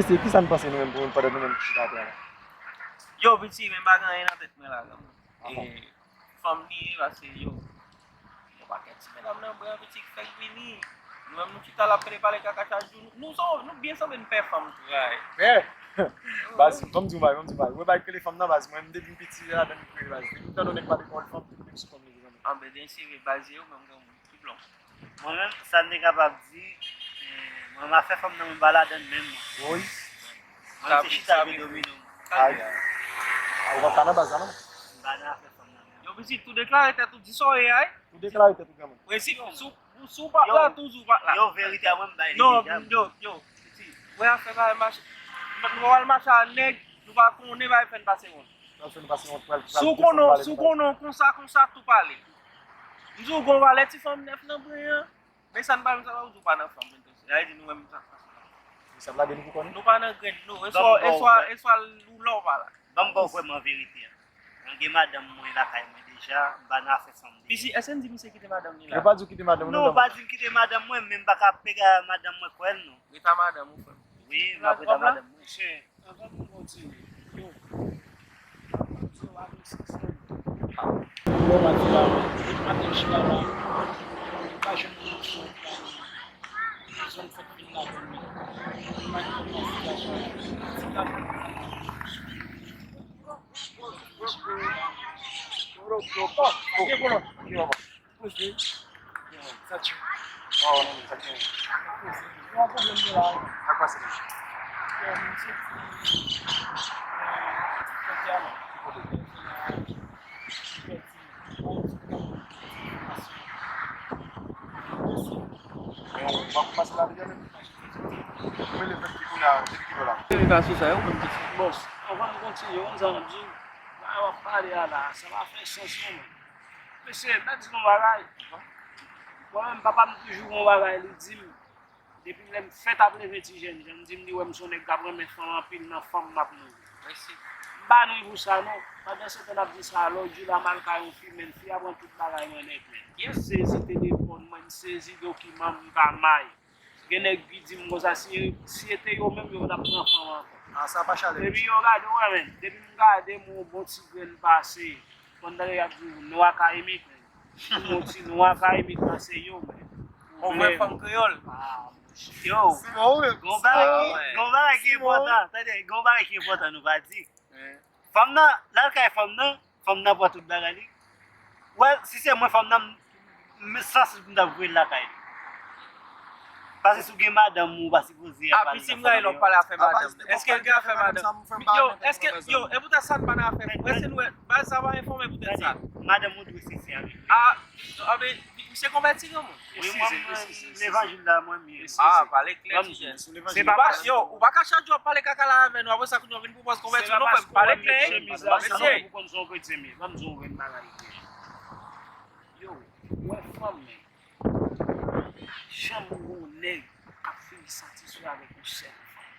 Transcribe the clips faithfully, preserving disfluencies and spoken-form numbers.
Mesye, kisa n panse nou menm pou nou pandan nou menm ki chita atè a la? Yo, piti, men pa gen anyen nan tèt mwen la, granmoun. E, fanm li ye, paske, yo, yon pakèt ti medam nan bren piti ki fèk vini. Nou menm nou chita la ap pale, pale kaka chak jou. Nou, nou, nou byen sanble n pè fanm tou, ay. Pè! Baz, ban m di w bagay, ban m di w bagay. Ou wè bagay k rele fanm nan, baz, mwen menm depi m piti, se ladan m kreye, baz. Depi m tande yon nèg pale pawòl fanm, depi m sou fanm li, granmoun. Anben, se vre, baz, se ou menm, granmoun. Ki plan? Mwen menm, sa m te kapab di, eh, mwen menm afè fanm nan, mwen pa ladann menm, mwen. Wi. Mwen se chita epi domino. Ay. Ou pa ka nan baz la, non? M pa nan afè fanm nan menm. Yo, pitit, tou deklare tèt ou, di sa w ye a. Tou deklare tèt ou, granmoun. Prensip, si w, si w pa t la, toujou pa t la. Yo, verite a mwen, m bay li deja. Non, yo, yo, pitit, wè afè bagay mache. Nou pa pral mache a nèg, nou pa konnen bagay fè n pase wont. Nan fè nou pase yon pral, pral. Si w konnen, si w konnen w konsa, konsa, tou pale. M di w gon valè ti fanm nèf nan bren an. Men sa n pa menm sa pa w di w pa nan fanm, men sa vle di nou menm sa k pase la. Sa ap lage nou pou kò nou? Nou pa nan grenn, non. E swa, e swa, e swa ou la w pa la. Ban m ba w vrèman verite a. Mwen gen madanm mwen lakay mwen deja, m pa nan afè fanm deja. Pisi, èske n di misye kite madanm li la? Yo pa di w kite madanm ou, non, non, pa di m kite madanm mwen, men m pa ka pega madanm mwen kwè l, non. Ret a madanm ou, frè m. Wi, m ap ret a madanm mwen. Monchè, anvan nou kontinye, yo, m ap di w avèk sensè. Bon, m ap di w la, maten chita la, m pa jwenn moun sou zòn fèt vin la, m pa gen konfizasyon. Ti gade. Oh, ok, bon. Poze. Sa tchou. Oh, non, sa tchou. Poze. Yon pwoblèm de la. Sa k pase la? Bon, misye di, eh, kote a la? Ki kote? Bon, w ap pase la deja menm? Mwen le fèt ki kounye a, depi kilè la? Depi pa sou sa, yo, mwen, pitit. Bòs, anvan m kontinye, w konn sa m ap di w? Bagay w ap pale a la, sa pa fè sans non, mwen. Mesye, m ap di nou yon bagay. Mwen menm, papa m toujou gon bagay, li di m, depi lè m fèt ap leve ti jèn jan, m di m li wè m se yon nèg k ap renmen fanm anpil, nan fanm m ap nouri. Mèsi. M pa nouri pou sa non. Pandansetan n ap di sa, lòt jou la m al kay yon fi, men fi a pran tout bagay mwen nèt nèt. Yes. M sezi telefòn mwen, m sezi dokiman m, m pa may. Gen nèg ki di m konsa, si, si se te yo menm, yo t ap pran fanm ankò. Ah, sa pa chalè. Depi yo gade, w wè, men, depi m gade m wè yon bon ti grenn pase, konn tande y ap di w, nou akayimik, men. M wè yon ti nou akayimik nan se yo, men. On vrè fanm kreyòl. Ah, yo. Gon bagay ki, gon bagay ki enpòtan, tande, gon bagay ki enpòtan nou pa di. Fanm nan, l al kay fanm nan, fanm nan pran tout bagay li. Wè, si se mwen, fanm nan, m, m sansib pou m ta voye l lakay li. Paske si w gen madanm ou, ou pa sipoze ap pale nan fanm nan. Apre si m gaye lè w pale afè madanm nan, èske l gen afè madanm? Yo, èske, yo, e poutèt sa n pa nan afè, èske nou wè, baz sa pa enfòme poutèt sa? Madanm ou dwe sensè avèk li. Ah, anben, misye konvèti granmoun. Wi, mwen, mwen, levanjil la, mwen, m ye. Ah, pale klè, ti jèn. Se pa paske, yo, ou pa ka chak jou ap pale kaka la avè nou, apre sa, kounye a w vin pwopòze konvèti w, non, frè m, pale klè. Mesye. Ou konn se yon kretyen m ye, ban m di w yon grenn bagay. Yo, ou wè fanm, men, janm ou wè yon nèg k ap fin satisfè avèk yon sèl fanm.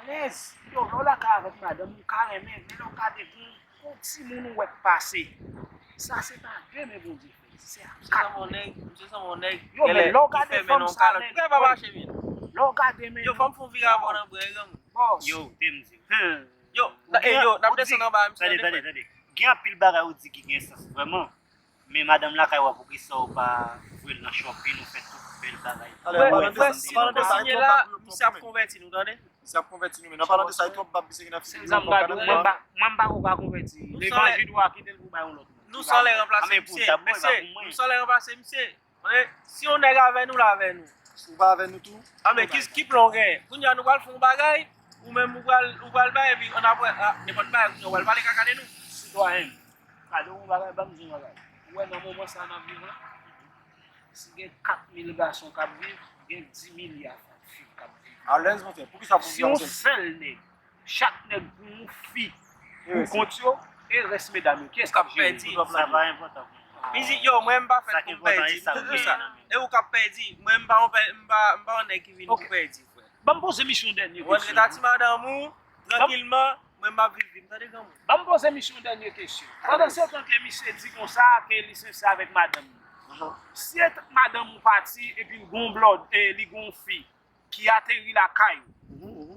Alèz. Yo, lè w lakay avèk madanm ou, ou ka renmen, men lè w gade gon, gon timoun ou wè k pase. Sa se pa de men Bondye fè, se a kat men. Misye sanble yon nèg, misye sanble yon nèg. Yo, men lè w gade fanm sa, men, lè w gade men. Yo, fanm fè yon vire avè w nan bren, granmoun. Bòs. Yo, te m di. Yo, e yo, n ap desann anba, misye. Tande, tande, tande. Gen anpil bagay ou di ki gen sans, vrèman. Men madanm lakay w ap, poukisa w pa voye l nan shopping, ou fè tout bèl bagay. Frè, frè, si nou kontinye la, misye ap konvèti nou, tande? Misye ap konvèti nou, men nan palan de sa, e twòp bab misye gen nan figi li. Mwen, m pa, mwen, m pa ko ka konvèti. Levanjil ou a kite l pou bay yon lòt moun. Nou sanlè ranplase misye. Mesye, nou sanlè ranplase misye. Tande, si yon nèg avè nou, l avè nou. Si w pa avè nou tou. Anben, ki, ki plan w genyen? Kounye a nou pral fè yon bagay, ou menm ou pral, ou pral bay, epi annapre, a, nenpòt bagay, kounye a w pral pale kaka de nou. Sitwayen. Gade yon bagay, ban m di yon bagay. Ou wè nan moman sa n ap viv la, si gen kat mil gason k ap viv, gen di milya fanm, fi k ap viv. Alèz, monchè, poukisa pou... Si yon sèl nèg, chak nèg pou yon fi pou kont yo, e rès medam yo, kiyès k ap jere yo? Sa pa enpòtan pou mwen. Pitit, yo, mwen, m pa fèt pou m pèdi, m toujou di sa. E ou k ap pèdi, mwen, m pa yon pè-, m pa, m pa yon nèg ki vin pou pèdi, frè. Ban m poze misye yon dènye kesyon. Ou antre ta ti madanm ou, trankilman, mwen m ap viv vi m, tande granmoun. Ban m poze misye yon dènye kesyon. Pandan se tan ke misye di konsa ke li sensè avèk madanm li. Si madanm ou pati epi l gon blòd, e li gon fi ki ateri lakay ou,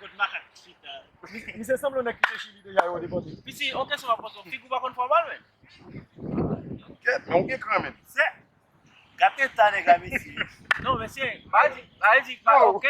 kot makak chita. Misye sanble yon nèg ki te Chili deja, yo depòte. Piti, yon kesyon m ap poze w. Figi w pa konn fè w mal, men. Kèt, men ou gen kran, men. Se, gade eta nèg la, mesye. Non, mesye, pa di, pa di, pa, ok.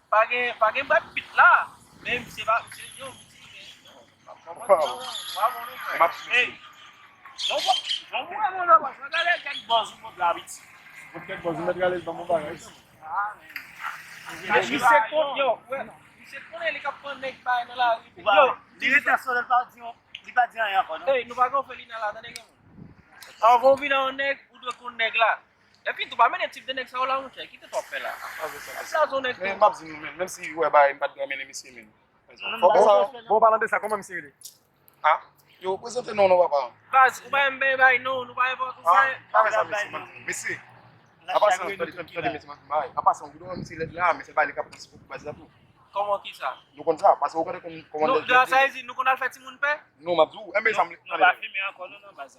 Pa gen, pa gen Brad Pitt la. Men misye pa, misye, yo, misye, men, non. Pa bon, non, pa bon, non, frè. Hey. Bon, bon, bon, bon, bon, non, paske gade kèk bòz ou mèt la, piti. Mwen kèk bòz ou mèt rale l ban m yon bagay. Ah, men. Misye konn, yo, wè, misye konnen li k ap pran nèg bay nan lari. Yo, li rete sou lè l pa di yon, li pa di anyen ankò, non. Hey, nou pa gen ofelina la, tande gen moun. Anvan w vin an nèg, ou dwe konn nèg la. Epi tou, pa mennen tip de nèg sa yo la, monchè. Kite sa w ap fè la. Ap blaze yon nèg tou. Men m ap di nou, men, menm si ou wè bagay, m pa t renmen mesye, men. Fòk sa. Bon, palan de sa, kòman misye rele? Ah, yo, prezante non, non, papa. Baz, ou pa menm bay, bay non, nou pa envòt ou sa. Pa fè sa, mesye, man. Mesye. Apa sa, tande, tande, tande, mesye, man. Bay. Apa sa, ou do misye lèd la, men se bay li k ap pran sipò pou baz la tou. Kòman ki sa? Nou konn sa, paske ou konn kòman. Non, de sa, nou konn al fè timoun pè? Non, m ap di w, enben sa m. Nou pa fimen ankò, non, non, baz.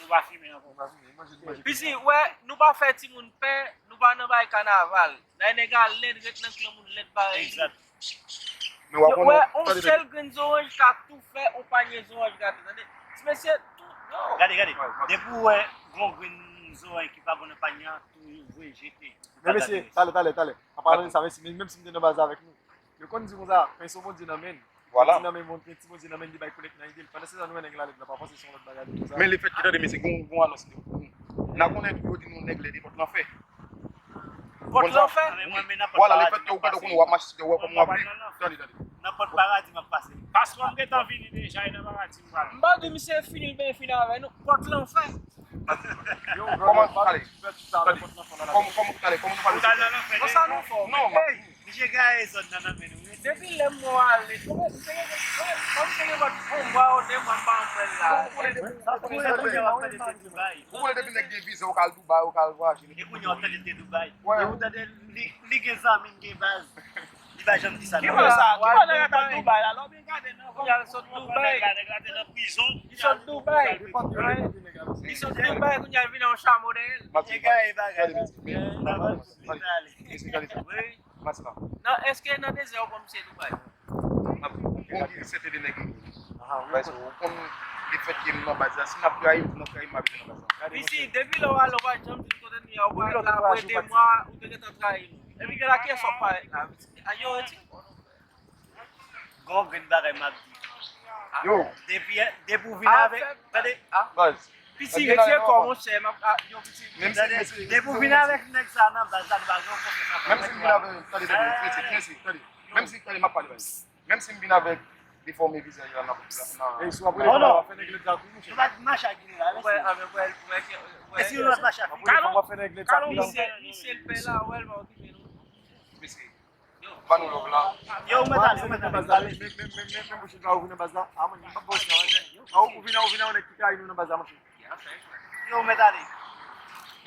Nou pa fimen ankò. Pisi, wè, nou pa fè timoun pè, nou pa nan bay kanaval. Dayè nèg a lèd, ret nan klan moun lèd parèy li. Wè, yon sèl grenn zoranj ka tou fè yon panye zoranj gate, tande. Ti mesye, tout, yo. Gade, gade. Depi w wè yon grenn zoranj ki pa bon nan panye a, tou voye jete. Men mesye, talè, talè, talè. An palan de sa, mesye, menm si m te nan baz avèk nou, yo konn di konsa, pen son Bondye nan men l. Vwala. Ti nan men moun, ti Bondye nan men li bay kolèk nan ide l. Pandan se tan nou wè nèg la lèd la pa panse se yon lòt bagay li konsa. Men lefètke tande mesye, gon gon anons li. N a konnen tou yo di nou nèg lèd e pòt lanfè. Pòt lanfè? Vwala, lefètke ou konnen w ap mache sou tè, ou wè kòman w ap viv. Tande, tande. Nan pòt paradi m ap pase. Paske m gentan vini deja, e nan paradi m pral. M pa di misye fini l byen fini avè nou. Pòt lanfè. Kòman, ale, tande, kòman, kòman, ale, kòman nou pale? Konsa nou fè. Non, misye gaye zòn nan nan men nou. Depi lè m wè w ale, kòman misye gen, kòman misye gen vòt yon mwa ou de mwa m pa wè l la. Ou konnen depi, ou konnen depi w ap tande te Dubai. Ou konnen depi nèg gen viza, ou ka al Dubai, ou ka al vwayaje. E kounye a w tande te Dubai. E ou tande li, li gen zanmi, li gen baz. Li pa janm di sa. Ki bò sa? Ki bò nèg la t al Dubai la? Lè w byen gade nan, kounye a l sot Dubai. Nèg la, nèg la te nan prizon. Li sot Dubai. Li sot Dubai, kounye a l vin nan yon chamo dèyè l. Nèg la e bagay la. Li ale. Wi. Nan, èske nan dezè ou konn misye Dubai? Bon, se te de nèg. Ou konn lefètke m nan baz la, si n ap trayi m, pou n ap trayi m, m ap nan baz la. Piti, depi lè w ale, w pa janm di n kote n ye a, ou parèt la apre de mwa, ou te gentan trayi nou. Epi gen la kiyès w ap parèt la? Ayo, eti. Gon grenn bagay m ap di. Yo. Depi, depi w vin avèk, tande. Baz. Piti, retire kò w, monchè, m ap, a, yo, piti. Tande, depi w vin avèk nèg sa nan baz la, nou pa gen yon konfyans nan. Menm si m vin avèk, tande, tande, tande, tande. Menm si, tande, m ap pale, baz. Menm si m vin avèk defòme vizaj la nan, nan. Ey, si w ap rele w ap fè nèg lèt la kou, monchè. Nou pa t mache ak Ginen la, mèsi. Mèsi, nou pa t mache ak Ginen. W ap fè nèg lèt la kou. Misye, misye l pè la, wè l pa okipe nou. Mèsi. Ban nou lòv la. Yo, ou mèt ale, ou mèt ale. Men, men, men, men, men, monchè, ou vin nan baz la. A, mwen, m p ap ba w sa. A, ou vin, ou vin nan nèg ki trayi nou nan baz la, monchè. Yo, ou mèt ale.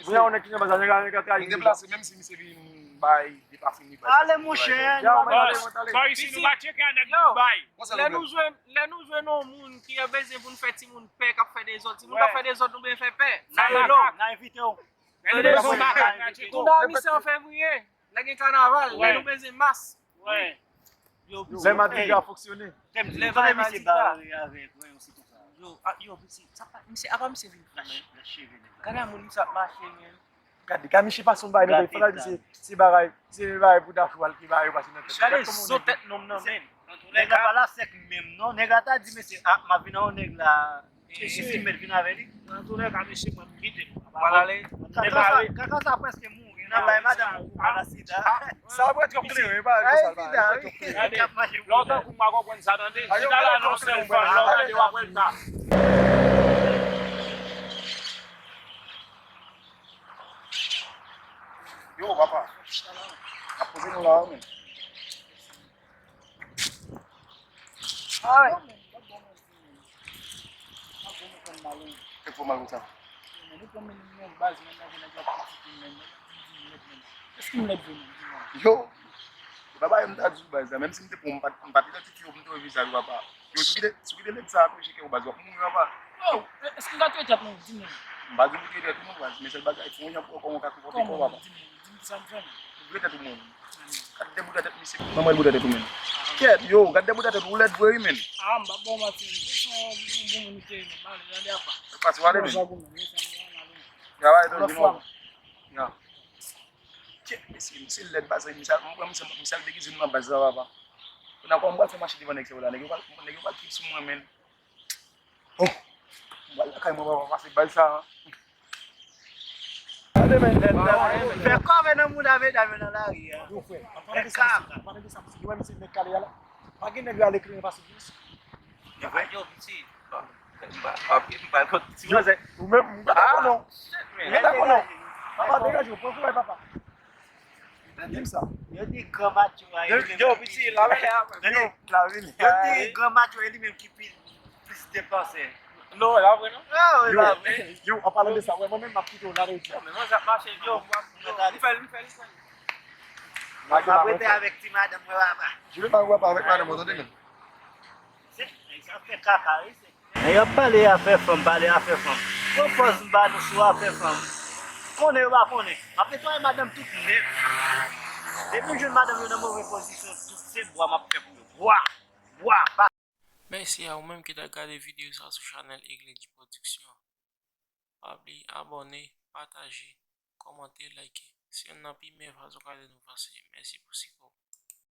Ou vin nan nèg ki nan baz la, nèg la, nèg la trayi nou. Nou deplase, menm si misye vin bay deplase, li bay. Ale, monchè, nou pa bezwen. Bòs, bòs, isi nou pa tcheke a nèg Dubai. Lè nou jwenn, lè nou jwenn yon moun ki gen bezwen pou n fè timoun pè, k ap fè dezòd, timoun k ap fè dezòd, nou bezwen fè pè. N a invite w. Lè nou bezwen makak, n a tcheke w. Nou nan misyon fevriye. Lè gen kanaval, lè nou bezwen mas. Lè Madrid a fonksyone. Lè bay Madrid la. Yo, a, yo, piti, sa pa, misye, apa misye vin fou, men? Gade a moun misye ap mache, men. Gade, gade misye fason bay nou, fò ta di se, se bagay, se bagay pou dachou al ki bagay yo pase nan tèt. Gade zo tèt nonm nan, men. Nèg la pa la sèk menm, non. Nèg la ta di, mesye, a, m ap vin an nèg la. Estimate vin avè li. Antouka, mesye, mwen, m kite nou. Mwen ale. Kaka sa, kaka sa prèske mouri. Nan bay madanm ou kouman la sida. Sa prèt twòp klere, e pa sida, wi. Gade, lontan kou m pa konprann sa, tande. Sida la nan yon sèl fanm, lè w gade, w ap wè l ta. Yo, papa. Ap poze nou la, wi, men. Ay. Kèk fò mal konsa. Yo, e pa bagay m ta di w baz la, menm si m te pran, m pa t, m pa t idantifye w pou m te wè vizaj ou, papa. Yo, si w kite, si w kite nèg sa a, tou cheke w baz, w ap mouri, papa. Yo, èske m ka touye tèt mwen, di mwen? M pa di w pou touye tèt ou non, baz, men sèl bagay, fè yon jan pou wè kòman w ka konpòte kò w, papa. Di m, di m sa m fè. Vire tèt ou, men. Gad de bout a tèt misye. Manman, bout a tèt ou, men. Kèt, yo, gad de bout a tèt ou, ou lèd vre, wi, men. A, m pa ba w manti, men. Se yon bon moun ou te ye, men. M ale, tande apa. Pase, w ale, men. Ya, w ale, tande, non. Ya. Kèt, mesye, misye lèd, pase, misye, mwen, misye, misye al degize m nan baz la, papa. Kounye a, kòman m pral fè mache devan nèg sa yo la? Nèg yo pral, nèg yo pral trip sou mwen, men. Oh! M pral lakay mwen, papa, pase bal sa a. Gade, men, nèt, nèt. Fè kòve nan mouda medam yo nan lari a. Yo, frè, an palan de sa, an palan de sa, paske yo wè misye nèg kale a la. Pa gen nèg yo ale kleren pase Bruce. Yo, frè, yo, piti. M pa, m pa, m pa kont ti manzè. Ou menm, m pa dakò non. M pa dakò non. Papa, degaje w, pran kouraj, papa. Di m sa. Yo di gran macho a. Yo, yo, piti, la, la, la, yo, la vini. Yo di gran macho a, e li menm ki pi, plis depanse. Non, la vre, non? Ah, wi, la vre. Yo, an palan de sa, wè, mwen menm, m ap kite w la, yo. Yo, men mwen, sa ap mache, yo. Li fè l, li fè l, li fè l. M ap rete avèk ti madanm mwen, papa. Je vais pas voir avec madame, ou tande, men. Se, sa fè kaka, wi, se. Men y ap pale afè fanm, pale afè fanm. Pran pòz m ba nou sou afè fanm. Konnen yo pa konnen. M ap netwaye madanm tout nèt. Depi m jwenn madanm yo nan move pozisyon, tout se bwa m ap fè pou yo. Bwa! Bwa! Pa... Mèsi a ou menm ki t ap gade videyo sa sou chanèl Aigle G Production. Pa bliye abòne, pataje, kòmante, like. Se youn nan pi meyè fason k ap ede nou vanse. Mèsi pou sipò w.